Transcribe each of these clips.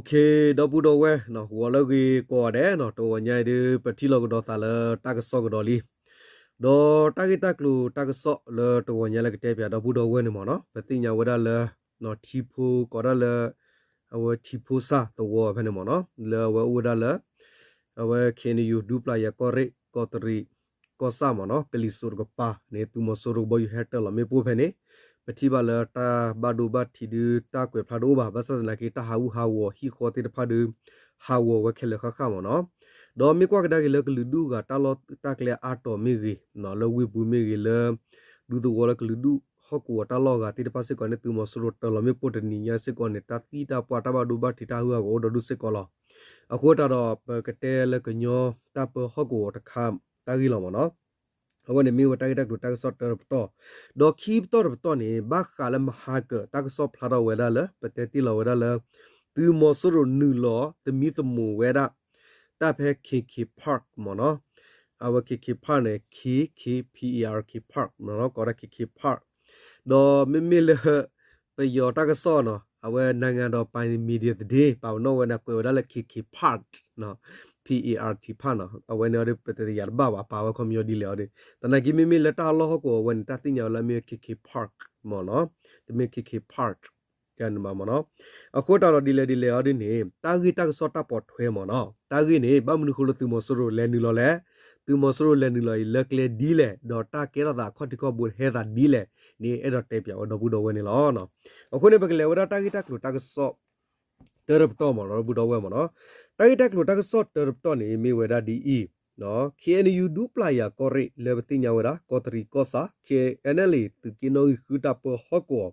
ဒီပုၢ်ဒီဝဲၢ် ဂီၤလၢအဂ့ၤကိးဂၤဒဲးနီၤ, တဂီၤညါအံၤဒုး ပထံၣ်လိာ်ကဒီးသးလၢတၢ်ကစီၣ်ကဒီးလံ. ဒီးတၢ်ဂ့ၢ်တၢ်ကျိၤတၢ်ကစီၣ်လၢတဂီၤညါလၢကတဲပၠးဒီပုၢ်ဒီဝဲၢ်န့ၣ်မ့ၢ်နီၤ, ပသ့ၣ်ညါဝဲဒၣ်လၢ ထံဖိကိးဒၣ်လၢ အဝဲထံဖိစၢ်သဝီဖဲန့ၣ်မ့ၢ်နီၤ, လၢအဝဲအိၣ်ဝဲဒၣ်လၢ အဝဲ ခ့ၣ်အဲၣ်ယူၣ် ဒူပျၢ်ယၤကီၢ်ရ့ၣ် ကီးတရံး ကီၢ်ဆၣ်မ့ၢ်နီၤ, ကလံၤစိးတကပၤန့ၣ် သုးမီၤစိရိၤကဘီယူၤဟဲတၢၤလီၤမ့ၣ်ပိၢ်ဖဲန့ၣ်, ပထံၣ်ဘၣ်လၢတၢ်ဘၣ်ဒိဘၣ်ထံးဒုးတၢ်ကွဲးဖျါတအိၣ်ဘၣ်, ဘၣ်ဆၣ်သနာ်က့ တၢ်ဟးဂူာ်ဟးဂီၤဟံၣ်ဃီသ့ၣ်တဖၣ်ဒုး ဟးဂီၤဝဲခဲလၢာ်ဃၣ်ဃၣ်မ့ၢ်နီၤ. ဒီးမ့ၢ်ကွၢ်ကဒါက့ၤလၢကလုာ်ဒူၣ်အဂၤတၢ်လီၢ်တၢ်ကျဲအါတီၤမ့ၢ်ဂ့ၤ, လၢဝ့ၢ်ပူၤမ့ၢ်ဂ့ၤ, လၢ ဒူသဝီလၢကလုာ်ဒူၣ်ဟီၣ်ကဝီၤတၢ်လီၢ်အဂၤသ့ၣ်တဖၣ်စ့ၢ်ကီးန့ၣ် သုးမီၤစိရိၤတၢၤလီၤမ့ၣ်ပိၢ်တနံၤညါစ့ၢ်ကီးန့ၣ် တၢ်သံတၢ်ပှၢ်တၢ်ဘၣ်ဒိဘၣ်ထံးတၢ်ဟးဂူာ်ဟးဂီၤအိၣ်ဒီးဒူၣ်စ့ၢ်ကီးလီၤ. အဃိသတးဒီး ပကတဲလၢကညီတၢ်ပၢဟီၣ်ကဝီၤတခါ တၢ်ဂ့ၢ်လီၤမ့ၢ်နီၤ. အဝဲန့ၣ်မ့ၢ်ဝဲတၢ်ဂ့ၢ်တၢ်ကျိၤတၢ်ကစီၣ်တၢတပတီၢ်, ဒီးခံပတီၢ်တပတီၢ်န့ၣ် ဘၣ်ဃးလၢမဟါကၢး တၢ်ကစီၣ်ဖျါထီၣ်ဝဲဒၣ်လၢ ပတဲတ့ၢ်လီၤဝဲဒၣ်လၢ သုးမီၤစိရိၤနုာ်လီၤသမံသမိးဝဲဒၣ် တၢ်ဖဲ ခ့ၣ်ခ့ၣ် Park မ့ၢ်နီၤ, အဝဲ ခ့ၣ်ခ့ၣ် Park န့ၣ် K K P A R K Park မ့ၢ်နီၤ, ကိးဒၣ် ခ့ၣ်ခ့ၣ် Park ဒီးမ့မ့ၢ်လၢ ပယီၤတၢ်ကစီၣ်နီၤ, အဝဲ နိုင်ငံတော်ပိုင် မီဒီယာသတင်း ပာ်ပနီၣ်ဝဲန့ၣ် ကွဲးဝဲဒၣ်လၢ ခ့ၣ်ခ့ၣ် Park နီၤ, P A R T Park နီၤ, အဝဲန့ၣ်ဒီး ပတယၤတဘၣ်ဘၣ် ပာ်ဝဲခီပညီဒ်လဲၣ်အီၤဒီး, သနာ်က့မ့မ့ၢ်လၢတၢ်လီၢ်ဟီၣ်ကဝီၤဝဲန့ၣ် တၢ်သ့ၣ်ညါဝဲလၢအမ့ၢ်ဝဲ ခ့ၣ်ခ့ၣ် Park မ့ၢ်နီၤ, တမ့ၢ် ခ့ၣ်ခ့ၣ် Park ကန့ၣ်ဘၣ်မ့ၢ်နီၤ. အဃိသတးဒီးဒ်လဲၣ်ဒ်လဲၣ်အီၤဒ်န့ၣ် တၢ်ဂ့ၢ်တၢ်ကစီၣ်တၢ်ပိာ်ထွဲမ့ၢ်နီၤ, တၢ်ဂ့ၢ်န့ၣ် ဘၣ်မနုၤဃိလၢသုးမီၤစိရိၤလဲၤနုာ်လီၤလဲၣ်, သုးမီၤစိရိၤလဲၤနုာ်လီၤအံၤလၢကျဲဒ်လဲၣ်, ဒီးတၢ်ကဲထီၣ်သးအခီၣ်ထံးခီၣ်ဘိဟဲသးဒ်လဲၣ်န့ၣ် အဲၣ်ဒိးတဲပၠးဝဲဒီပုၢ်ဒီဝဲၢ်န့ၣ်လီၤ. အဃိန့ၣ် ပကလဲၤဝဲဒၣ်တၢ်ဂ့ၢ်တၢ်ကျိၤတၢ်ကစီၣ် တၢတပတီၢ်မ့ၢ်နီၤ ဒီပုၢ်ဒီဝဲၢ်မ့ၢ်နီၤ. တၢ်ဂ့ၢ်တၢ်ကျိၤတၢ်ကစီၣ်တၢတပတီၢ်န့ၣ် မ့ၢ်ဝဲဒၣ်ဒ်အံၤ, K N U ဒူပျၢ်ယၤကီၢ်ရ့ၣ် လၢပသ့ၣ်ညါဝဲဒၣ် ကီးတရံးကီၢ်ဆၣ် K N L A သုးက့နီၣ်ဂံၢ်ဃုတၢ်ပၢဟီၣ်ကဝီၤ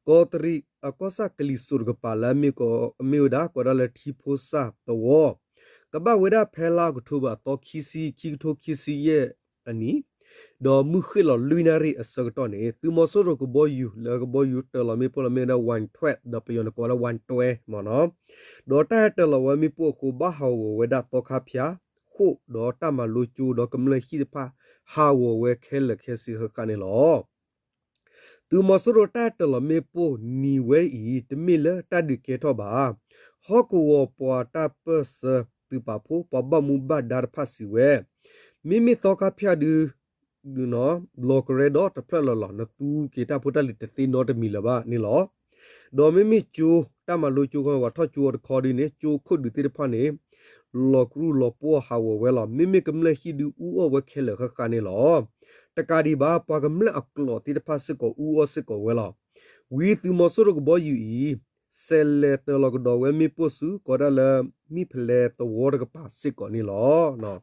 ကီးတရံးအကီၢ်ဆၣ်ကလံၤစိးတကပၤလၢအမ့ၢ်ကီး အမ့ၢ်ဝဲဒၣ်ကိးဒၣ်လၢထံဖိစၢ်သဝီ ကဘၣ်ဝဲဒၣ်ဖဲလါအီးကထိဘၢၣ်အသီခံဆံ ခံကထိခံဆံယဲၢ်အနံၣ် ဒီးမုၢ်ဃ့ၢ်လီၤလွံၢ်နၣ်ရံၣ်အဆၢကတီၢ်န့ၣ် သုးမီၤစိရိၤကဘီယူၤလၢကဘီယူၤတၢၤလီၤမ့ၣ်ပိၢ်လၢမ့ၢ်ဝဲဒၣ် ဝၣ်ထွဲး ဒီးပယီၤန့ၣ်ကိးလၢ ဝၣ်တွဲ မ့ၢ်နီၤ, ဒီးတၢ်ဟဲတၢၤလီၤဝဲမ့ၣ်ပိၢ်အဃိ ဘၣ်ဟးဂီၤဝဲဒၣ်သီခါဖၠၣ် ဃိၣ် ဒီးတၢ်မၤလိကၠိ ဒီးကမျၢၢ်ဟံၣ်တဖၣ် ဟးဂီၤဝဲခဲလၢာ်ခဲဆ့ဃၣ်ဃၣ်န့ၣ်လီၤ. သုးမီၤစိရိၤတၢ်ဟဲတၢၤလီၤမ့ၣ်ပိၢ်နံၤဝဲအံၤ တမ့ၢ်လၢတၢ်ဒုးကဲထီၣ်ဘၣ်. ဟီၣ်ကဝီၤပှၤတၢ်ပၢၢ်ဆၢသုးပာ်ဖှိၣ် ပှၤဘၣ်မူဘၣ်ဒါတဖၣ်စံးဝဲ, မ့မ့ၢ်သီခါဖၠၣ်ဒုး လီၤကရဲဒီးတဖျၢၣ်လီၤလီၤ နသူက့ၤတၢ်ဖိတၢ်လံၤတသ့နီတမံၤလၢၤဘၣ်န့ၣ်လီၤ. ဒီးမ့မ့ၢ်ကၠိ တၢ်မၤလိကၠိခီ ပှၤထီၣ်ကၠိအီၤတခီဒ်န့ၣ် ကၠိခိၣ်ဒုးသ့ၣ်တဖၣ်န့ၣ် လီၤကရူၢ်လီၤပှီၢ်ဟးဂီၤဝဲလီၤ. မ့မ့ၢ်ကမျၢၢ်ဟံၣ်ဒုးအူအီၣ်ဝဲခဲလၢာ်ဃၣ်ဃၣ်န့ၣ်လီၤ. တကးဒံးဘၣ် ပှၤကမျၢၢ်အကျိာ်သ့ၣ်တဖၣ်စ့ၢ်ကီးအူအီၣ်စ့ၢ်ကီးဝဲလီၤ. ဝံသုးမီၤစိရိၤကဘီယူၤအံၤ စဲးလဲၤတၢၤလီၤကဒီးဝဲမ့ၣ်ပိၢ်ဆူ ကိးဒၣ်လၢ မံၣ်ဖဲလဲသဝီတကပၤစ့ၢ်ကီးန့ၣ်လီၤ.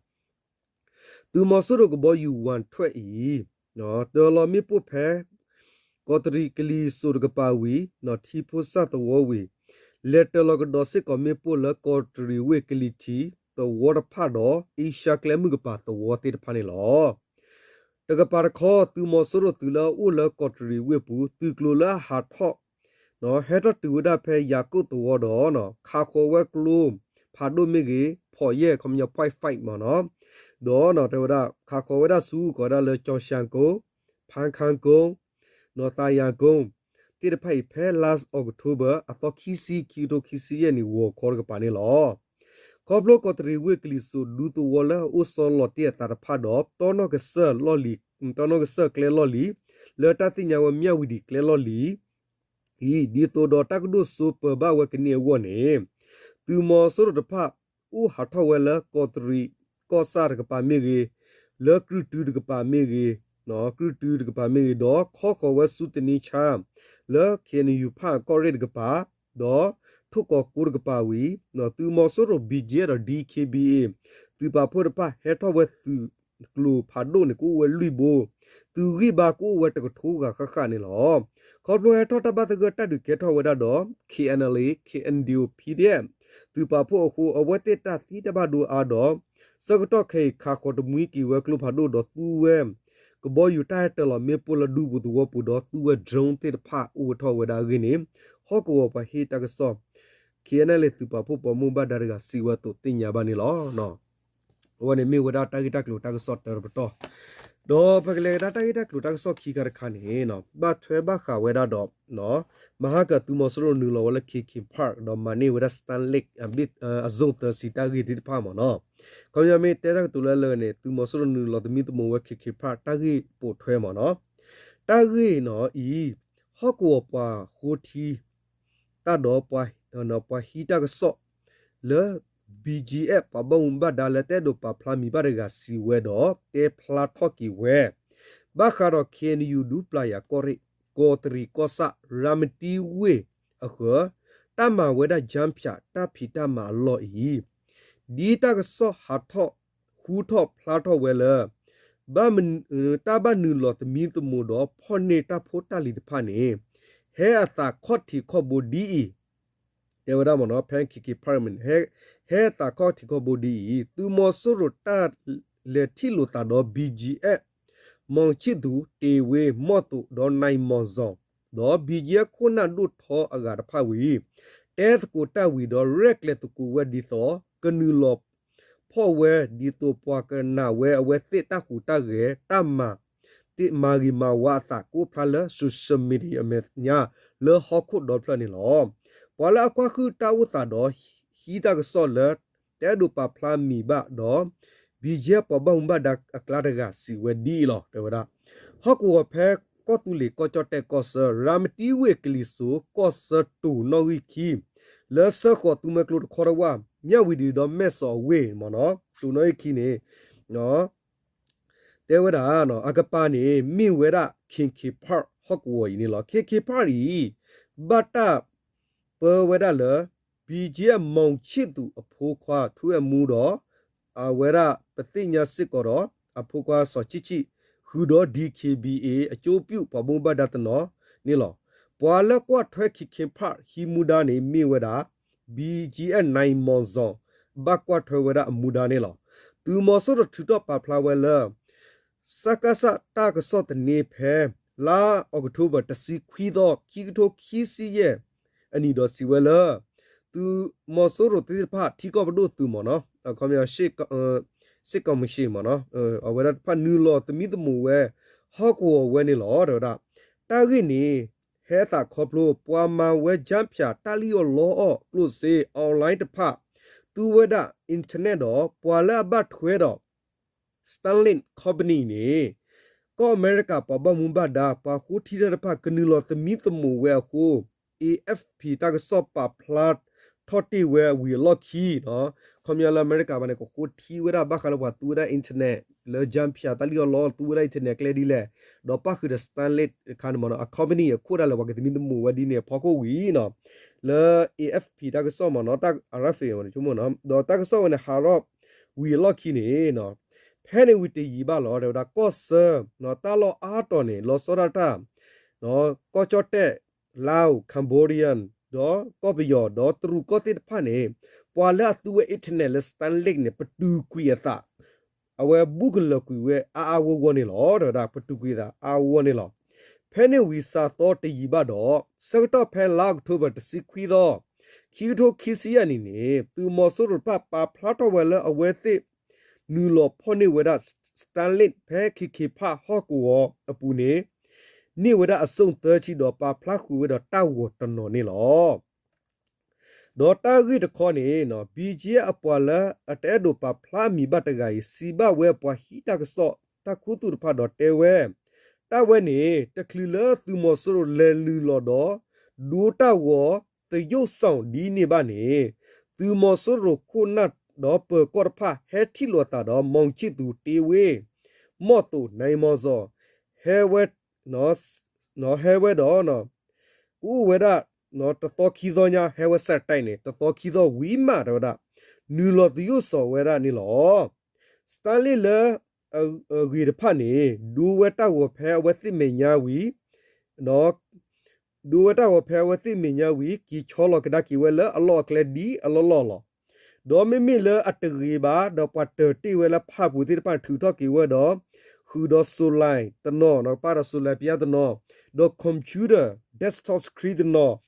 သုးမီၤစိရိၤကဘီယူၤဝၣ်ထွဲးအံၤ တၢၤလီၤမ့ၣ်ပိၢ်ဖဲ ကီးတရံးကလံၤစိးတကပၤဝံၤ ထံဖိစၢ်သဝီဝံၤ လဲၤတၢၤလီၤကဒီးစ့ၢ်ကီးမ့ၣ်ပိၢ်လၢကီးတရံးဝ့ၢ်ကလံၤထံးသဝီတဖၣ်ဒီး အ့ရှါကျဲမုၢ်ကပၤသဝီသ့ၣ်တဖၣ်န့ၣ်လီၤ. တကပၤတခီ သုးမီၤစိရိၤသုးလၢအအိၣ်လၢကီးတရံးဝ့ၢ်ပူၤ သုးကျိၤလၢအဟးထီၣ် ဟဲထီၣ်တုၤဝဲဒၣ်ဖဲယၤကိာ်သဝီဒီး ခးဃီၤဝဲကျိဖးဒိၣ်မ့ၢ်ဂ့ၤ ဖီးယဲၢ် ခီပညီ point five မ့ၢ်နီၤ, ဒီးတဲဝဲဒၣ် ခးဃီၤဝဲဒၣ်ဆူ ကိးဒၣ်လၢ ကၠီၤၡၣ်ကိၣ်, ဖၣ်ခၣ်ကိၣ်, သးယၣ်ကိၣ် သ့ၣ်တဖၣ်အံၤ ဖဲလါအီးကထိဘၢၣ် အသီခံဆံ ခံကထိခံဆံယဲၢ်နံၣ် ဂီၤခီတကပၤန့ၣ်လီၤ. ခီဖျိကီးတရံးဝ့ၢ်ကလံၤစိးဒူသဝီလၢအအိၣ်စီလီၤတ့ၢ်အသးတဖၣ်ဒီး တီနီၣ်ကစၢၢ်လီၢ်လံၤ, တီနီၣ်ကစၢၢ်ကျဲလီၢ်လံၤ လၢတၢ်သ့ၣ်ညါဝဲ မၠၣ်ဝံၤဒံးကျဲလီၢ်လံၤ အံၤ ဒ်သိးဒီးတၢ်ကဒိၣ်စိပၢၤဘၣ်ဝဲကန့ၢ်အဂီၢ်န့ၣ် သုးမီၤစိရိၤတဖၣ် အိၣ်ဟးထီၣ်ဝဲလၢကီးတရံးကီၢ်ဆၣ်တကပၤမ့ၢ်ဂ့ၤ, လၢကြုၢ်တုတကပၤမ့ၢ်ဂ့ၤ, ကြုၢ်တုတကပၤမ့ၢ်ဂ့ၤ ဒီးခီဃီၤဝဲဆူတနံၤဆၣ် လၢ ခ့ၣ်အဲၣ်ယူၣ် ဖၣ်ကီၢ်ရ့ၣ်တကပၤ ဒီးထိၣ်ကီးကိတကပၤဝံၤ သုးမီၤစိရိၤ ဘီကၠ့ဒီး ဒံခ့ဘံအ့ သုးပာ်ဖှိၣ်တဖၣ် ဟဲထီၣ်ဝဲသုးကျိၤဖးဒိၣ်န့ၣ် ကအိၣ်ဝဲလွံၢ်ဘိ, သုးဂံၢ်ဘါကအိၣ်ဝဲတကထိဂၤဃၣ်ဃၣ်န့ၣ်လီၤ. ခီဖျိဟဲထီၣ်တၢ်ဘၣ်သဂၢၢ်တၢ်ဒုးကဲထီၣ်ဝဲဒၣ်ဒီး ခ့ၣ်အဲၣ်အဲၣ်လ်အ့ ခ့ၣ်အဲၣ်ယူၣ် ပီၣ်ဒီအ့ၣ် သုးပာ်ဖှိၣ်အဃိ အဝဲသ့ၣ်တၢ်သံတၢ်ဘၣ်ဒိအါဒီး ဆၢကတီၢ်ခဲအံၤ ခးဃီၤတမှံက့ၤဝဲကျိဖးဒိၣ်ဒီးသူဝဲ ကဘီယူၤတၢ်ဟဲတၢၤလီၤမ့ၣ်ပိၢ်လၢဒူပူၤသဝီပူၤဒီး သူဝဲ drone သ့ၣ်တဖၣ်အိၣ်ဝဲထီၣ်ဝဲဒၣ်အဂ့ၢ်န့ၣ် ဟီၣ်ကဝီၤပှၤဟ့ၣ်တၢ်ကစီၣ် ခ့ၣ်အဲၣ်အဲၣ်လ်အ့ သုးပာ်ဖှိၣ်ပှၤဘၣ်မူဘၣ်ဒါတဂၤစံးဝဲအသိးသ့ၣ်ညါဘၣ်န့ၣ်လီၤ. အဝဲန့ၣ်မ့ၢ်ဝဲဒၣ်တၢ်ဂ့ၢ်တၢ်ကျိၤတၢ်ကစီၣ်တၢတပတီၢ်, ဒီးပကလဲၤကဒါတၢ်ဂ့ၢ်တၢ်ကျိၤတၢ်ကစီၣ်ခံခါတခါန့ၣ် ဘၣ်ထွဲဘၣ်ဃးဝဲဒၣ်ဒီး မဟါကသုးမီၤစိရိၤနုာ်လီၤဝဲလၢ King King Park ဒီးမၤန့ၢ်ဝဲဒၣ် Starlink အ zone သၢဆံ တၢ်ဂ့ၢ်သ့ၣ်တဖၣ်မ့ၢ်နီၤ. ခီပညီမ့ၢ်တဲတၢ်ကတိၤလၢလၢန့ၣ် သုးမီၤစိရိၤနုာ်လီၤသမံသမိးဝဲ King King Park တၢ်ဂ့ၢ်ပိာ်ထွဲမ့ၢ်နီၤ. တၢ်ဂ့ၢ်နီၤအံၤ ဟီၣ်ကဝီၤပှၤဃိထံ တၢ်ဒီး ပှၤဟံးတၢ်ကစီၣ်လၢ BGF ပှၤဘၣ်မူဘၣ်ဒါလၢတအဲၣ်ဒိးပာ်ဖျါမံၤဘၣ်တဂၤစံးဝဲဒီး တဲဖျါထီၣ်က့ၤဝဲ ဘၣ်ဃးဒီး KNU ဒူပျၤယၤကီၢ်ရ့ၣ် ကီးတရံးကီၢ်ဆၣ် ရၤမတံဝ့ၢ်အဃၢၤ တၢ်မၤဝဲဒၣ် ကၠၢဖၠး တၢ်ဖံးတၢ်မၤအလီၢ်အံၤ ဒ်တၢ်ကစီၣ်ဟးထီၣ်ဟူထီၣ်ဖျါထီၣ်ဝဲလၢ ဘၣ်မနုၤ တၢ်ဘၣ်နုာ်လီၤသမံသမိးဒီးဖီၣ်န့ၢ်တၢ်ဖိတၢ်လံၤတဖၣ်န့ၣ် ဟဲအသးခီၣ်ထံးခီၣ်ဘိဒ်အံၤ တဲဝဲဒၣ်မ့ၢ်နီၤ ဖဲ King King Park န့ၣ် ဟဲအသးခီၣ်ထံးခီၣ်ဘိဒ်အံၤ သုးမီၤစိရိၤတၢ်လဲၤထံၣ်လိာ်သးဒီး BGF မီၣ်ဆံၣ်သူး တ့ဝ့ မီၣ်သိး ဒီး နံၣ်မီၣ်စီၣ် ဒီး BGF ခိၣ်နၢ်ဒိၣ်ထီအဂၤတဖၣ်ဝံၤ တဲသကိးတၢ်ဝံၤဒီး ရဲၣ်ကျဲၤသကိးဝဲဒ်သိး ကနုာ်လီၤဖီၣ်ဝဲဒ်သိးပှၤကနာ်ဝဲအဝဲသ့ၣ်တၢ်ဟူးတၢ်ဂဲၤ တၢ်မၤ မၤဂ့ၤမၤဝါအသး ကအိၣ်ဖျါလၢ social media အမဲာ်ညါ လၢဟီၣ်ခိၣ်ဒီဖျၢၣ်န့ၣ်လီၤ. ပှၤလၢအကွၢ်ဟုၣ်တၢ်အိၣ်သးဒီး ဟံးတၢ်ကစီၣ်လၢ တအဲၣ်ဒိးပာ်ဖျါမံၤဘၣ်ဒီး BGF ပှၤဘၣ်မူဘၣ်ဒါအကျါတဂၤစံးဝဲဒ်အံၤလီၤ. တဲဝဲဒၣ် ဟီၣ်ကဝီၤဖဲကီၢ်သူလ့ၤကီၢ်ကၠီၣ်တဲၣ်ကီၢ်ဆၢ ရၤမတံဝ့ၢ်ကလံၤစိး ကီၢ်ဆၢတိၤနီၣ်ဂံၢ်ခံ လၢဆၢဃီၤသူမွဲကျိတခီတဝၢ် မၠၣ်ဝံၤဒံးဒီးမဲၢ်စီၤအဝ့ၢ်မ့ၢ်နီၤ တိၤနီၣ်ဂံၢ်ခံန့ၣ် တဲဝဲဒၣ် အကပၤန့ၣ် မ့ၢ်ဝဲဒၣ် King King Park ဟီၣ်ကဝီၤအံၤန့ၣ်လီၤ. King King Park အံၤ ဘၣ်တၢ်ပၢဝဲဒၣ်လၢ BGF မီၣ်ဆံၣ်သူးအဖိခွါ ထူအဲၣ်မူဒီး အဝဲဒၣ်ပသ့ၣ်ညါစ့ၢ်ကီးဒီး အဖိခွါစီၤဆံၣ်ဆံၣ် ဃုာ်ဒီး DKBA အကၠိပျူၣ်ပှၤဘၣ်မူဘၣ်ဒါတနီၤန့ၣ်လီၤ. ပှၤလၢကွၢ်ထွဲ King King Park ဟံးမူဒါန့ၣ် မ့ၢ်ဝဲဒၣ် BGF နံၣ်မီၣ်စီၣ် ဘၣ်ကွၢ်ထွဲဝဲဒၣ်အမူဒါန့ၣ်လီၤ. သုးမီၤစိရိၤထုးထီၣ်ပာ်ဖျါဝဲလၢ စကစ တၢ်ကစီၣ်သန့ဖဲ လါအီးကထိဘၢၣ် တဆံခွံသီ ခံကထိခံဆံယဲၢ်အနံၣ်ဒီးစံးဝဲလၢ သုးမီၤစိရိၤသ့ၣ်တဖၣ် ထံကီၢ်ပဒိၣ်သုးမ့ၢ်နီၤ အခီပညီ စစ်ကောင်စီ မ့ၢ်နီၤ အဝဲဒၣ်တဖၣ်နုာ်လီၤသမံသမိးဝဲ ဟီၣ်ကဝီၤဝဲန့ၣ်လီၤ. တဲဝဲဒၣ် တၢ်ဂ့ၢ်န့ၣ် ဟဲအသးခီဖျိ ပှၤမၤဝဲကၠၢဖၠး တၢ်လံၣ်အီၣ်လီအီၣ်ကျိၣ်စ့ online တဖၣ် သူဝဲဒၣ် internet ဒီး ပှၤလၢအဘၣ်ထွဲဒီး Starlink company န့ၣ် ကီၢ်အမဲရကၤပှၤဘၣ်မူဘၣ်ဒါ ပှၤဃိထံတၢ်တဖၣ် ကနုာ်လီၤသမံသမိးဝဲအဃိ AFP တၢ်ကစီၣ်ပာ်ဖျါထီၣ်တ့ၢ်ဝဲဝံၤအလီၢ်ခံနီၤ ခီပညီလၢအမဲရကၤဘၣ်န့ၣ် ကဃိထံဝဲဒၣ်ဘၣ်ဃးလၢပှၤသူဝဲဒၣ် internet လၢကၠၢဖၠး တၢ်လံၣ်အီၣ်လီအီၣ် သူဝဲဒၣ် internet ကျဲဒ်လဲၣ် ဒီးပၣ်ဃုာ်ဒီး Starlink တခါန့ၣ်မ့ၢ်နီၤ အ company အခိၣ်ဒၣ်လဲာ် ပှၤကသမံသမိးဝဲဒ်န့ၣ်အဖီခိၣ်ဝံၤနီၤ လၢ AFP တၢ်ကစီၣ်မ့ၢ်နီၤ တၢ် RFA မ့ၢ်နီၤ ဒီးတၢ်ကစီၣ်ဝဲန့ၣ် ဟးထီၣ်ဝံၤအလီၢ်ခံန့ၣ် ဖဲန့ၣ်ဝံၤတယံာ်ဘၣ်လီၤ တဲဝဲဒၣ် ကီၢ်ဆၢ တၢ်လီၢ်အါတီၤန့ၣ် လီၤဆီဒၣ်တၢ် ကီၢ်ကၠီၣ်တဲၣ် Laos, Cambodia ဒီးကီၢ်ပယီၤ ဒီးတရူးကီၢ်သ့ၣ်တဖၣ်န့ၣ် ပှၤလၢအသူဝဲ internet လၢ Starlink န့ၣ် ပတုာ်ကွံာ်အသး အဝဲဘူးကလၢာ်ကွံာ်ဝဲအါအါဂီၢ်ဂီၢ်န့ၣ်လီၤ တဲဝဲဒၣ် ပတုာ်ကွံာ်အသးအါအါဂီၢ်ဂီၢ်န့ၣ်လီၤ. ဖဲန့ၣ်ဝံၤစးသီတယံာ်ဘၣ်ဒီး ဆၢကတီၢ်ဖဲလါအီးကထိဘၢၣ် တဆံခွံသီ ခံကထိခံဆံယဲၢ်နံၣ်န့ၣ် သုးမီၤစိရိၤတဖၣ်ပာ်ဖျါထီၣ်ဝဲလၢအဝဲသ့ၣ် နုာ်လီၤဖီၣ်န့ၢ်ဝဲဒၣ် Starlink ဖဲ King King Park ဟီၣ်ကဝီၤအပူၤန့ၣ် န့ၢ်ဝဲဒၣ်အ zone သၢဆံဒီး ပာ်ဖျါဃုာ်ဝဲဒီးတၢ်ဂီၤတနီၤန့ၣ်လီၤ. ဒီးတၢ်ဂ့ၢ်တခီန့ၣ် BGF အပှၤလၢအတအဲၣ်ဒိးပာ်ဖျါအမံၤဘၣ်တဂၤအံၤ စံးဘၣ်ဝဲပှၤဟံးတၢ်ကစီၣ် တၢ်ခူသူၣ်တဖၣ်ဒီးတဲဝဲ, တၢ်ဝဲန့ၣ် တချုးလၢသုးမီၤစိရိၤလဲၤနုာ်လီၤဒီး ဒိတၢ်ဂီၤသယိၣ်စီၣ်ဒ်န့ၣ်ဘၣ်န့ၣ် သုးမီၤစိရိၤခိၣ်နၢ်ဒီးပၢၤကီၢ်တဖၣ် ဟဲထံၣ်လိာ်သးဒီး မီၣ်ဆံၣ်သူး တ့ဝ့ မီၣ်သိး နံၣ်မီၣ်စီၣ် ဟဲဝဲ ဟဲဝဲဒီး ကအိၣ်ဝဲဒၣ် တသီခံသီညါ ဟဲဝဲစဲးတဲးန့ၣ် တသီခံသီဝံၤမး တဲဝဲဒၣ် နုာ်လီၤသယိၣ်စီၣ်ဝဲဒၣ်န့ၣ်လီၤ. Starlink လၢအဂ့ၤတဖၣ်န့ၣ် ဒိဝဲတၢ်ဂီၤဖဲအဝဲသ့ၣ်မဲာ်ညါဝံၤ ဒိဝဲတၢ်ဂီၤဖဲအဝဲသ့ၣ်မဲာ်ညါဝံၤ က့ၤဆီလီၤကဒါက့ၤဝဲလၢအလီၢ်အကျဲဒ်အလီၢ်လီၢ်လီၤ. ဒီးမ့မ့ၢ်လၢအတဂ့ၤဘၣ် ဒီးပှၤတၢၤတ့ၢ်ဝဲလၢဖၣ်ပူၤသ့ၣ်တဖၣ်ထုးထီၣ်က့ၤဝဲဒီး ဃုာ်ဒီး solar တနီၤ ကပာ်ဒီး solar ပယါတနီၤ ဒီး computer desktop screen တနီၤ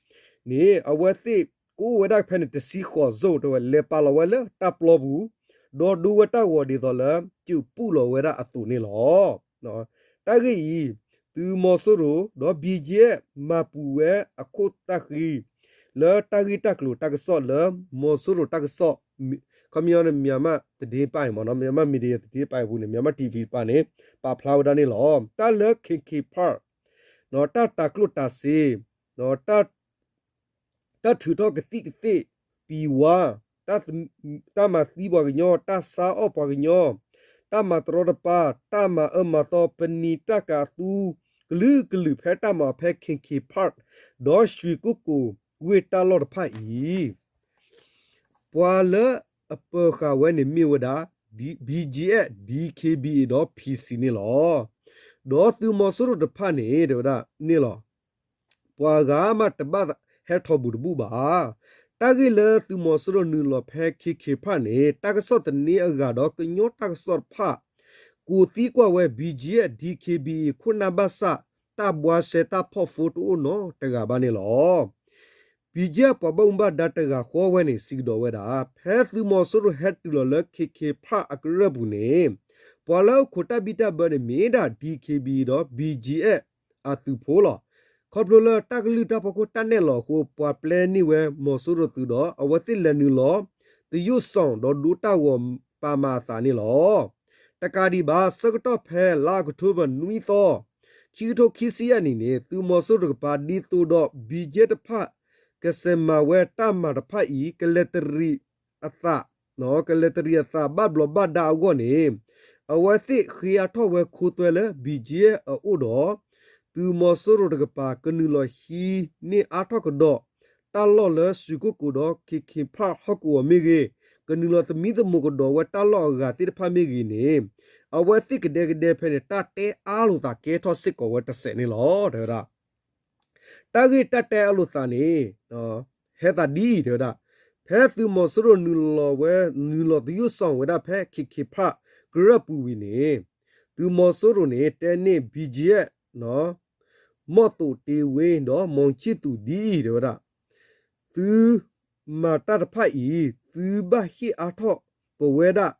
န့ၣ် အဝဲသ့ၣ်ကအိၣ်ဝဲဒၣ်ဖဲန့ၣ် တဆံဃိး zone တဲဝဲ လဲၤပာ်လီၤဝဲလၢတၢ်ပျီပူၤ ဒီးဒိဝဲတၢ်ဂီၤဒ်သိးလၢ ကၠူးပူၣ်လီၤဝဲဒၣ်အသိးန့ၣ်လီၤ. တၢ်ဂ့ၢ်အံၤ သုးမီၤစိရိၤဒီး ဘံၣ်ကၠံၣ်အဲၣ် မၤပူၤဝဲအခိၣ်သၣ်ဃံ လၢတၢ်ဂ့ၢ်တၢ်ကျိၤတၢ်ကစီၣ်လၢ မီၤစိရိၤတၢ်ကစီၣ် ခီပညီန့ၣ် Myanmar သတင်းပါ မ့ၢ်နီၤ Myanmar Media သတင်းပါ အပူၤန့ၣ် Myanmar TV တပၤန့ၣ် ပာ်ဖျါဝဲဒၣ်န့ၣ်လီၤ. တၢ်လၢ ခ့ၣ်ခ့ၣ်ဖၣ် တၢ်တၤကျိၣ်တၤစ့ တၢ်ထုးထီၣ်ကသံၣ်ကသ့ၣ် ပံၤဝါ, တၢ်မၤသံပှၤကညီ, တၢ်ဆါအီၣ်ပှၤကညီ, တၢ်မၤတရီတပါ, တၢ်မၤအၢမၤသီ ပနံာ်တၢ်ကၤအသူ ကလုာ်ကလုာ်ဖဲတၢ်မၤအီၤဖဲ ခ့ၣ်ခ့ၣ်ဖၣ် ဒီး ရွှေကုက္ကို ဝ့ၢ်တၢ်လီၢ်တဖၣ်အံၤ ပှၤလၢအပၢၤဃာ်ဝဲန့ၣ်မ့ၢ်ဝဲဒၣ် ဘံၣ်ကၠံၣ်အဲၣ်, ဒံၣ်ခ့ၣ်ဘံၣ်အ့ၣ် ဒီး ဖံၣ်စံၣ်န့ၣ်လီၤ. ဒီးသုးမီၤစိရိၤတဖၣ်န့ၣ် တဲဝဲဒၣ်န့ၣ်လီၤ. ပှၤဂၤမးတဘၣ်ဟဲထီၣ်ဘူးတဘူၣ်ဘၣ်. တၢ်ဂ့ၢ်လၢသုးမီၤစိရိၤနုာ်လီၤဖဲ ခ့ၣ်ခ့ၣ်ဖၣ်န့ၣ် တၢ်ကစီၣ်သန့အဂၤဒီးကညီတၢ်ကစီၣ်တဖၣ် ကိးသံကွၢ်ဝဲ ဘံၣ်ကၠံၣ်အဲၣ်, ဒံၣ်ခ့ၣ်ဘံၣ်အ့ၣ် ခိၣ်နၢ်ဘၣ်ဆၣ် တၢ်ဘှါရှဲတၢ်ဖီၣ်ဖိတအိၣ်နီတဂၤဘၣ်န့ၣ်လီၤ. ဘံၣ်ကၠံၣ်အဲၣ် ပှၤဘၣ်မူဘၣ်ဒါတဂၤဃီဝဲန့ၣ် စံးကဒီးဝဲဒၣ် ဖဲသုးမီၤစိရိၤဟဲတုၤလီၤလၢ ခ့ၣ်ခ့ၣ်ဖၣ်အကရၢၢ်ပူၤန့ၣ် ပှၤလၢအခိးတၢ်ဘံၣ်တၢ်ဘၢန့ၣ် မ့ၢ်ဒၣ် ဒံၣ်ခ့ၣ်ဘံၣ်အ့ၣ် ဒီး ဘံၣ်ကၠံၣ်အဲၣ် အသုးဖိလီၤ. ခီဖျိလၢတၢ်ကလုၢ်တၢ်ဖီခိၣ်တၢ်နဲၣ်လီၤအဃိ ပှၤပျဲန့ၢ်ဝဲမီၤစိရိၤသုးဒီး အဝဲသ့ၣ်လဲၤနုာ်လီၤ သယိၣ်စီၣ် ဒီးဒိတၢ်ဂီၤပာ်မၤအသးန့ၣ်လီၤ. တကးဒံးဘၣ် ဆၢကတီၢ်ဖဲလါအီးကထိဘၢၣ်နွံသီ ခံကထိခံဆံယဲၢ်နံၣ်န့ၣ် သုးမီၤစိရိၤတကပၤ ဒ်သိးဒီး ဘံၣ်ကၠံၣ်အဲၣ်တဖၣ် ကစဲးမၤဝဲတၢ်မၤတဖၣ်အံၤ ကလဲၤတရံးအသး ကလဲၤတရံးအသးဘၣ်ဘျီးဘၣ်ဒါအဂီၢ်န့ၣ် အဝဲသ့ၣ်ဃ့အါထီၣ်ဝဲခိသွဲလၢ ဘံၣ်ကၠံၣ်အဲၣ်အအိၣ်ဒီး သုးမီၤစိရိၤတကပၤ ကနုာ်လီၤဟံးန့ၢ်အါထီၣ်ကဒီး တၢ်လီၢ်လၢ ရွှေကုက္ကို ဒီး ခ့ၣ်ခ့ၣ်ဖၣ်ဟီၣ်ကဝီၤမ့ၢ်ဂ့ၤ, ကနုာ်လီၤသမံသမိးကဒီးဝဲတၢ်လီၢ်အဂၤသ့ၣ်တဖၣ်မ့ၢ်ဂ့ၤန့ၣ် အဝဲသ့ၣ်ကဒဲကဒဲဖဲန့ၣ် တၢ်တဲအါလိာ်သးကဲထီၣ်စ့ၢ်ကီးဝဲတစဲးန့ၣ်လီၤ တဲဝဲဒၣ်. တၢ်ဂ့ၢ်တၢ်တဲအါလိာ်သးန့ၣ် ဟဲသးဒ်အံၤ တဲဝဲဒၣ်, ဖဲသုးမီၤစိရိၤနုာ်လီၤဝဲ နုာ်လီၤသယိၣ်စီၣ်ဝဲဒၣ်ဖဲ ခ့ၣ်ခ့ၣ်ဖၣ်ကရၢၢ်ပူၤဝံၤန့ၣ် သုးမီၤစိရိၤန့ၣ် တဲန့ၢ် ဘံၣ်ကၠံၣ်အဲၣ် မီၣ်သိးတ့ဝ့ ဒီး မီၣ်ဆံၣ်သူး ဒ်အံၤ တဲဝဲဒၣ်, သုမၤတၢ်တဖၣ်အံၤ သုဘၣ်ဟ့ၣ်အါထီၣ်ပဝဲဒၣ်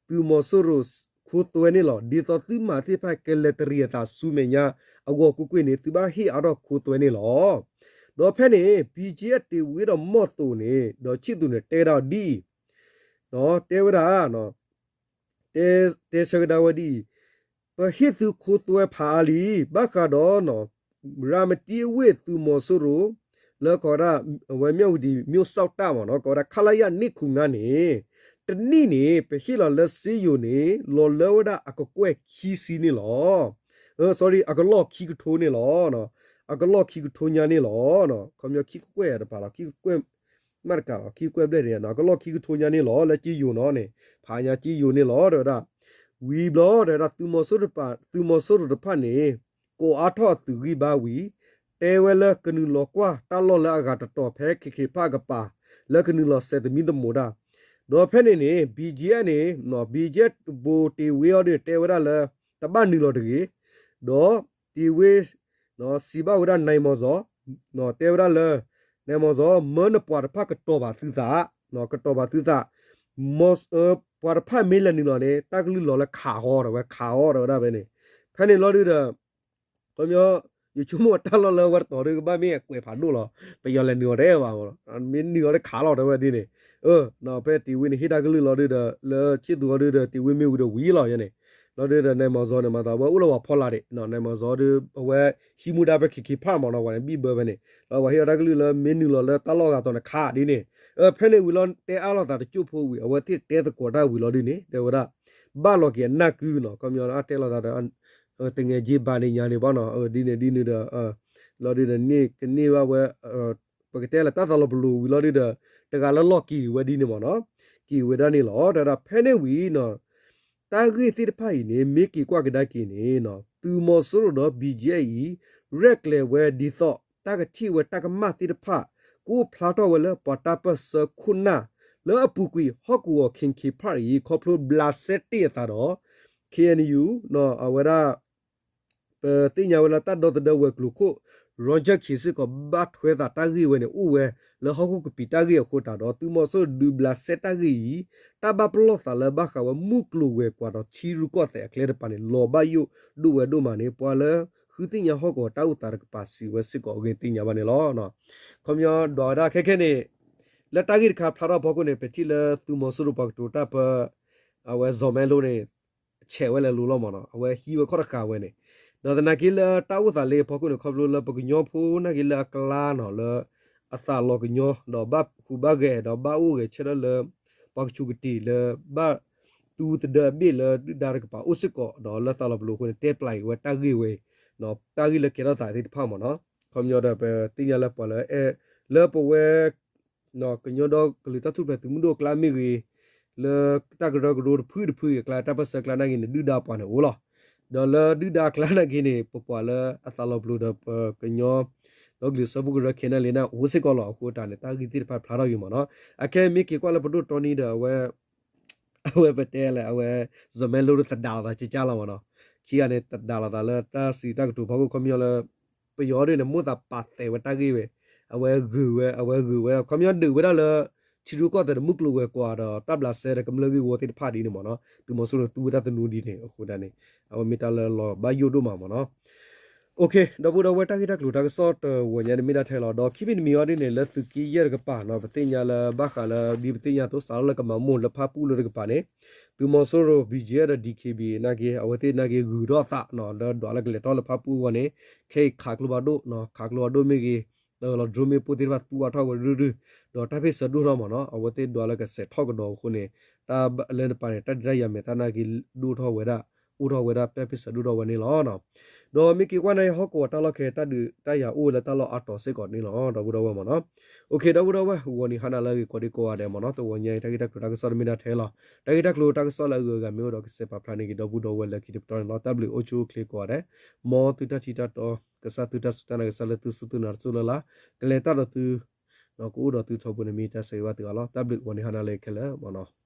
သုးမီၤစိရိၤခိသွဲန့ၣ်လီၤ. ဒ်သိးသုမၤသ့ၣ်တဖၣ်ကလဲၤတရံးအသးဆူမဲာ်ညါအဂီၢ်ကွ့ၢ်ကွ့ၢ်န့ၣ် သုဘၣ်ဟ့ၣ်အါထီၣ်ခိသွဲန့ၣ်လီၤ. ဒီးဖဲန့ၣ် ဘံၣ်ကၠံၣ်အဲၣ် တ့ဝ့ ဒီး မီၣ်သိးန့ၣ် ဒီး ဆံၣ်သူးန့ၣ် တဲဒၣ်ဒ်အံၤ, တဲဝဲဒၣ် တဲဆၢကဒါဝဲဒ်အံၤ, ပဟ့ၣ်သုခိသွဲဖးအါလံ, ဘၣ်ဃးဒီး ရၤမတံအဝ့ၢ်သုးမီၤစိရိၤ လၢကိးဝဲဒၣ် အဝဲမၠၣ်ဝတံၤ မၠိၣ်စီၣ်တၢ်မ့ၢ်နီၤ ကိးဝဲဒၣ် ခလရ နှစ်ခုငါးန့ၣ် တနံၣ်န့ၣ် ပဟ့ၣ်လီၤလၢစ့ယိၤန့ၣ် လီၤလၢဝဲဒၣ်အကကွဲၢ်ခံဆံန့ၣ်လီၤ. အကလီၢ်ခံကထိန့ၣ်လီၤ. အကလီၢ်ခံကထိညါန့ၣ်လီၤ. ခီပညီခံကကွဲၢ်တပၤလီၤ, ခံကကွဲၢ် မ့ၢ်တကးလီၤ, ခံကကွဲၢ်ဘျဲၣ်န့ၣ် အကလီၢ်ခံကထိညါန့ၣ်လီၤ လၢစ့ယိၤနီၤန့ၣ် ဖးညါစ့ယိၤန့ၣ်လီၤ တဲဝဲဒၣ်. ဝံၤဘျီ တဲဝဲဒၣ် သုးမီၤစိရိၤတဖၣ်န့ၣ် ကိးအါထီၣ်အသုးဂံၢ်ဘါဝံၤ တဲဝဲလၢကနုာ်လီၤကွၢ်တၢ်လီၢ်လၢအဂၤတတီၤဖဲ ခ့ၣ်ခ့ၣ်ဖၣ်အကပၤ လၢကနုာ်လီၤစဲးသမံသမိးတၢ်. ဒီးဖဲန့ၣ်န့ၣ် ဘံၣ်ကၠံၣ်အဲၣ်န့ၣ် ဘံၣ်ကၠံၣ်အဲၣ် ဘိးတ့ဝ့အီၤဒ်န့ၣ် တဲဝဲဒၣ်လၢ တဘၣ်နုာ်လီၤတဂ့ၤ, ဒီးတ့ဝ့ စံးဘၣ်ဝဲဒၣ် နၢၣ်မီၤစီၤ တဲဝဲဒၣ်လၢ နၢၣ်မီၤစီၤ မၢနပှၤတဖၣ်ကတီၤဘၣ်သုသး, ကတီၤဘၣ်သုသး, ပှၤတဖၣ်မ့ၢ်လဲၤနုာ်လီၤန့ၣ် တၢ်ကလုၢ်လီၤလၢခးဃီ တဲဝဲ ခးဃီ တဲဝဲဒၣ်ဖဲန့ၣ်. ဖဲန့ၣ်လီၤဒုဒီး ခီပညီ ယဆိကမိၣ်တၢ်လီၢ်လၢဝဲတတီၤဒု ကဘၣ်မ့ၢ်အကွဲးဖးဒိၣ်လီၤ, ပယီၤလဲၤနုာ်အီၤတအဲၣ်ဘၣ်မ့ၢ်လီၤ, မ့ၢ်နုာ်အီၤတခးလီၤ တဲဝဲဒ်န့ၣ်. ဖဲတ့ဝ့န့ၣ် ဟ့ၣ်တၢ်ကလုၢ်လီၤဒုဒီး လၢဆံၣ်သူးအီၤဒုဒီး တ့ဝ့မ့ၢ်ဝံၤဒီးဝံၤလီၤယဲန့ၣ်. လီၤဒုဒီး နၢၣ်မီၤစီၤန့ၣ် မၤသးဝဲအိၣ်လၢပှၤဖီလာ်ဒံး နၢၣ်မီၤစီၤဒု အဝဲဟံးမူဒါဖဲ ခ့ၣ်ခ့ၣ်ဖၣ်မ့ၢ်နီၤ ပှၤန့ၣ်ဘံၣ်ဘၢဖဲန့ၣ် လီၤပှၤဟ့ၣ်အီၤတၢ်ကလုၢ်လၢမ့ၢ်နုာ်လီၤလၢတၢ်လီၢ်အဂၤတီၤန့ၣ်ခးဒ်န့ၣ်. ဖဲန့ၣ်ဝံၤလီၤ တဲအါလိာ်သးတစိၢ်ဖိဝံၤ အဝဲသ့ၣ်တဲသကိးတၢ်ဝံၤလီၤဒ်န့ၣ် တဲဝဲဒၣ် ဘၣ်လီၤက့ၤအနၢ်ကုနီၤ ခီပညီ အတဲလိာ်သးဒီး တငဲးက့ဘၣ်န့ၣ်ညါန့ၣ်ဘၣ်နီၤ ဒ်န့ၣ်ဒ်န့ၣ်ဒီး လီၤဒုဒီးန့ၢ် ကန့ၢ်ဘၣ်ဝဲ ပကတဲလၢတၢ်သးလီၤပလိာ်ဝံၤလီၤဒုဒီး တဂၤလၢလီၢ်က့ၤဝဲဒ်န့ၣ်မ့ၢ်နီၤ က့ၤဝဲဒၣ်န့ၣ်လီၤ. တဲဝဲဒၣ်ဖဲန့ၣ်ဝံၤနီၤ တၢ်ဂ့ၢ်သ့ၣ်တဖၣ်အံၤန့ၣ် မ့ၢ်က့ၤကွၢ်ကဒါက့ၤန့ၣ် သုးမီၤစိရိၤဒီး ဘံၣ်ကၠံၣ်အဲၣ်အံၤ ရဲၣ်ကျဲၤဝဲဒ်သိး တၢ်ကထံၣ်ဝဲတၢ်ကမၣ်သ့ၣ်တဖၣ် ကအိၣ်ဖျါထီၣ်ဝဲလၢပှၤတၢ်ပၢၢ်ဆၢခိၣ်နၢ် လၢအပူၤကွံာ်ဟီၣ်ကဝီၤ ခ့ၣ်ခ့ၣ်ဖၣ်အံၤ ခီဖျိဘျးစဲတ့ၢ်အသးဒီး ခ့ၣ်အဲၣ်ယူၣ် အဝဲဒၣ် ပသ့ၣ်ညါဝဲလၢတၢ်ဒီသဒၢဝဲၤကျိၤခိၣ် Roger Khin စ့ၢ်ကီးဘၣ်ထွဲသးတၢ်ဂ့ၢ်ဝဲန့ၣ် အိၣ်ဝဲလၢဟီၣ်ခိၣ်ကပံာ်တၢ်ဂ့ၢ်အဃိတၢ်ဒီး သုးမီၤစိရိၤဒုးဘျးစဲတၢ်ဂ့ၢ်အံၤ တၢ်ဘၣ်ပလီၢ်သးလၢဘၣ်ဃးဝဲမုၢ်ကျိၤဝဲၤကွာ်ဒီးထံရူၢ်ကီၢ်သဲးအကျဲတပၤန့ၣ် လီၤဘၣ်ယိၣ်ဒိၣ်ဝဲဒိၣ်မးန့ၣ် ပှၤလၢဃုသ့ၣ်ညါဟီၣ်ကဝီၤတၢ်အိၣ်သးတကပၤစံးဝဲစ့ၢ်ကီးအဂ့ၢ်သ့ၣ်ညါဘၣ်န့ၣ်လီၤ. ခီပညီဒွးဝဲဒၣ်ခဲခဲန့ၣ် လၢတၢ်ဂ့ၢ်တခါဖျါထီၣ်အဖီခိၣ်န့ၣ် ပထံၣ်လၢသုးမီၤစိရိၤပှၤကတိၤတၢ်ပၢ အဝဲ စီၤမဲလိန့ၣ် ဆဲးဝဲလၢအလိၤလီၤမ့ၢ်နီၤ, အဝဲဟံးဝဲခီၣ်တဃာ်ဝဲန့ၣ်, ဒီးသနာ်က့လၢတၢ်အိၣ်သးလၢအဖီခိၣ်န့ၣ် ခီဖျိလၢပကညီဖိနာ်က့လၢအကျါနီၤ လၢအသးလီၤကညီ ဒီးဘၣ်ဟူးဘၣ်ဂဲၤ ဒီးဘၣ်အိၣ်ဂဲၤဆၢထၢၣ်လၢ ပှၤကဆူးကတ့ၤလၢ ဘၣ်သူသဒၢအဘ့ၣ်လၢဒုၣ်ဒါတကပၤအိၣ်စ့ၢ်ကီး ဒီးလၢသးလီၤပလိာ်အဃိန့ၣ် တဲပျးက့ၤဝဲတၢ်ဂ့ၢ်ဝဲအံၤ, တၢ်ဂ့ၢ်လၢကဲထီၣ်သးသ့ၣ်တဖၣ်မ့ၢ်နီၤ, ခီပညီဒီးပသ့ၣ်ညါလၢပှၤလၢအဲၣ် လၢပဝဲ ကညီဒီကလုာ်တၢ်ထူၣ်ဖျဲးသုးမုၢ်ဒိၣ်အကျါမ့ၢ်ဂ့ၤ, လၢတၢ်ကရၢကရိတဖုတဖုအကျါ တၢ်ပၢၢ်ဆၢအကျါနာ်က့န့ၣ် ဒုၣ်ဒါပှၤန့ၣ်အိၣ်လီၤ. ဒီးလၢဒုၣ်ဒါအကျါနာ်က့န့ၣ် ပပှၤလၢအသးလီၤပလိာ်ဒီးပကညီ ဒီကလုာ်စၢဖှိၣ်ကရၢ ခဲနၣ်လံ န့ၣ်အိၣ်စ့ၢ်ကီးလီၤ. အဃိတၢ်န့ၣ် တၢ်ဂ့ၢ်သ့ၣ်တဖၣ်ဖျါထီၣ်က့ၤမ့ၢ်နီၤ. အခဲမ့ၢ်က့ၤကွၢ်လၢပဒိၣ်တီနံဒီးအဝဲ အဝဲပတဲလဲၣ် အဝဲ စီၤမဲလိန့ၣ်သဒၣ်လိာ်သးကကၢ်လီၤမ့ၢ်နီၤ. ခံဂၤန့ၣ် သဒၣ်လိာ်သးလၢတၢ်စံးတၢ်ကတိၤဖီခိၣ် ခီပညီလၢ ပယီၤဒ်န့ၣ် မိၣ်သးပာ်သးဝဲတၢ်ဂ့ၢ်ဝဲ, အဝဲဂုာ်ဝဲ အဝဲဂုာ်ဝဲ ခီပညီဒုးဝဲဒၣ်လၢ ထံရူၢ်ကီၢ်သဲးဒီးမုၢ်ကျိၤဝဲၤကွာ်ဒီးတၢ်ဘျးစဲဒီးကမျၢၢ်ဂ့ၢ်ဝီသ့ၣ်တဖၣ်ဒ်န့ၣ်မ့ၢ်နီၤ. သုးမီၤစိရိၤန့ၣ်သူဝဲတၢ်သနူဒ်န့ၣ် အဃိဒၣ်န့ၣ် အဝဲမ့ၢ်တၢ်လၢလီၤဘၣ်ယိၣ်ဒိၣ်မးမ့ၢ်နီၤ. ဒီပုၢ်ဒီဝဲၢ်တၢ်ဂ့ၢ်တၢ်ကျိၤတၢ်ကစီၣ်တဝီညါန့ၣ်မ့ၢ်ဒၣ်ထဲလီၤ. ဒီးခံမံၤတမံၤအံၤဒ်န့ၣ် လၢသုးက့ယဲၢ်တကပၤနီၤ ပသ့ၣ်ညါလၢဘၣ်ဃးလၢဒ်ပသ့ၣ်ညါအသိးစးထီၣ်လၢကမၤမိၢ်လၢဖၣ်ပူၣ်လၢတကပၤန့ၣ် သုးမီၤစိရိၤ ဘံၣ်ကၠံၣ်အၢ ဒီး ဒံၣ်ခ့ဘံၣ် နာ်က့ အဝဲသ့ၣ်နာ်က့ဂုၤထီၣ်အသးနီၤ လၢဒွးလၢကလဲၤထီၣ်လၢဖၣ်ပူၣ်အဂီၢ်န့ၣ် ခဲအံၤခးကျိဖးဒိၣ်နီၤ ခးကျိဖးဒိၣ်မ့ၢ်ဂ့ၤ တၢ်လီၤ drone မ့ၣ်ပိၢ်သ့ၣ်တဖၣ်သူအါထီၣ်ဝဲရုၢ်ရုၢ် ဒီးတၢ်ဖ့ၣ်ဆၢဒိၣ်ထီၣ်မ့ၢ်နီၤ အဝဲသ့ၣ်ဒွးလၢကစဲးထီၣ်ကဒီးအဃိန့ၣ် တၢ်လၢတပၤန့ၣ် တၢ်ဒုးတၢ်ယၤမဲာ်သၣ်နာ်က့ဒိၣ်ထီၣ်ဝဲဒၣ် အိၣ်ထီၣ်ဝဲဒၣ်တၢ်ဖ့ၣ်ဆၢဒိၣ်ထီၣ်ဝဲန့ၣ်လီၤ. ဒီးမ့ၢ်က့ၤကွၢ်န့ၣ် ဟီၣ်ကဝီၤတၢ်လီၢ်ခဲတၢ်ဒုးတၢ်ယၤအိၣ်ဝဲလၢတၢ်လီၢ်အါတီၤစ့ၢ်ကီးန့ၣ်လီၤ ဒီပုၢ်ဒီဝဲၢ်မ့ၢ်နီၤ. အိၣ်ခ့ ဒီပုၢ်ဒီဝဲၢ် ဂီၤနံၤဟါနၤလၢအဂ့ၤကိးဒံကိးဂၤဒဲးမ့ၢ်နီၤ တဝီညါအံၤ တၢ်ဂ့ၢ်တၢ်ကျိၤတၢ်ကစီၣ်တမ့ၢ်ဒၣ်ထဲလီၤ. တၢ်ဂ့ၢ်တၢ်ကျိၤတၢ်ကစီၣ်လၢအဂုၤအဂၤမ့ၢ်အိၣ်ဒီးကစဲးပာ်ဖျါန့ၢ်က့ၤဒီပုၢ်ဒီဝဲၢ်လၢခံတပတီၢ်န့ၣ်လီၤ. တၢ်ဘျုးအိၣ်ဆူၣ်အိၣ်ချ့ကိးဂၤဒဲး မ်သုတၢ်ထံၣ်တၢ်တီ ကစၢ်သုတၢ်စူၢ်တၢ်နာ် ကစၢ်လၢသုစူၢ်သုနာ်တစိၢ်လၢ်လၢ် ကလဲၤတၢ်ဒီးသု ကအိၣ်ဒီးသုထီဘိန့ၣ်မ့ၢ်တၢ်ဆၢဂ့ၤဘၣ်သုအါလီၤ. တၢ်ဘျုးဂီၤနံၤဟါနၤလၢအဂ့ၤခဲလၢာ်မ့ၢ်နီၤ.